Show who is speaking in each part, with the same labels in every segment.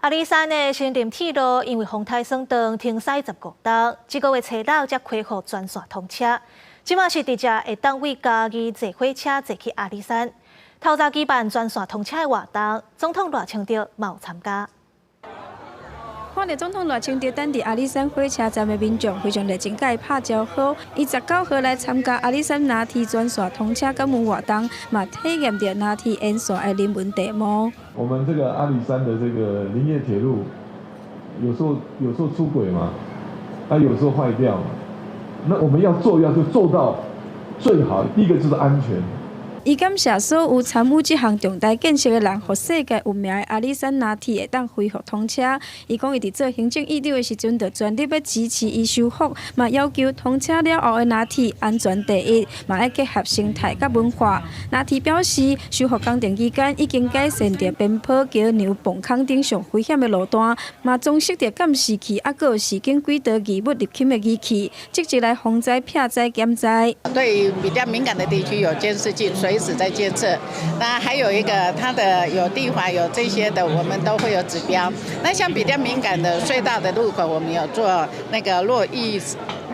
Speaker 1: 阿里山的森林鐵路因為風颱霜凍停駛15冬，這個月初六才恢復全線通車。這馬是直接會當為嘉義坐火車坐去阿里山。透早舉辦全線通車的活動，總統賴清德嘛有參加。
Speaker 2: 看著總統賴清德等佇阿里山火車站的民眾非常熱情，共伊拍招呼。伊19號來參加阿里山林鐵全線通車感恩活動，嘛體驗著林鐵沿線的人文地貌。
Speaker 3: 我們這個阿里山的這個林業鐵路，有時候出軌嘛，啊，有時候壞掉嘛，那我們要做要就做到最好，第一個就是安全。
Speaker 2: 伊感謝所有參與這項重大建設的人，予世界聞名的阿里山林鐵會當恢復通車。伊講伊佇做行政院長的時陣，就全力欲支持伊修復，嘛要求通車了後的林鐵安全第一，嘛愛結合生態佮文化。林鐵表示，修復工程期間已經改善著邊坡、橋梁、泵孔等上危險的路段，嘛裝設著監視器，猶閣有示警軌道異物入侵的儀器，積極來防災、避災、減災。
Speaker 4: 對於比較敏感的地區有監視器，隨時在監測。那還有一個，它的有地滑有這些的，我們都會有指標。那像比較敏感的隧道的入口，我們有做那個落異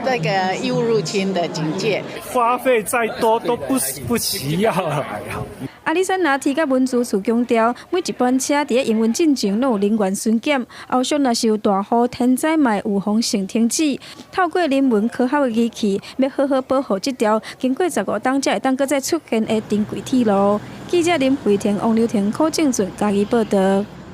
Speaker 4: 那個異物入侵的警戒。
Speaker 5: 花費再多都不需要來啊。
Speaker 2: 阿里山林鐵佮文資處強調，每一班車佇咧營運進前攏有人員巡檢，後續若是有大雨天災，嘛會預防性停止。透過人文科學的儀器，欲好好保護這條經過15冬才會當閣再出現的珍貴鐵路。記者林慧婷、王劉婷、柯正俊嘉義報導。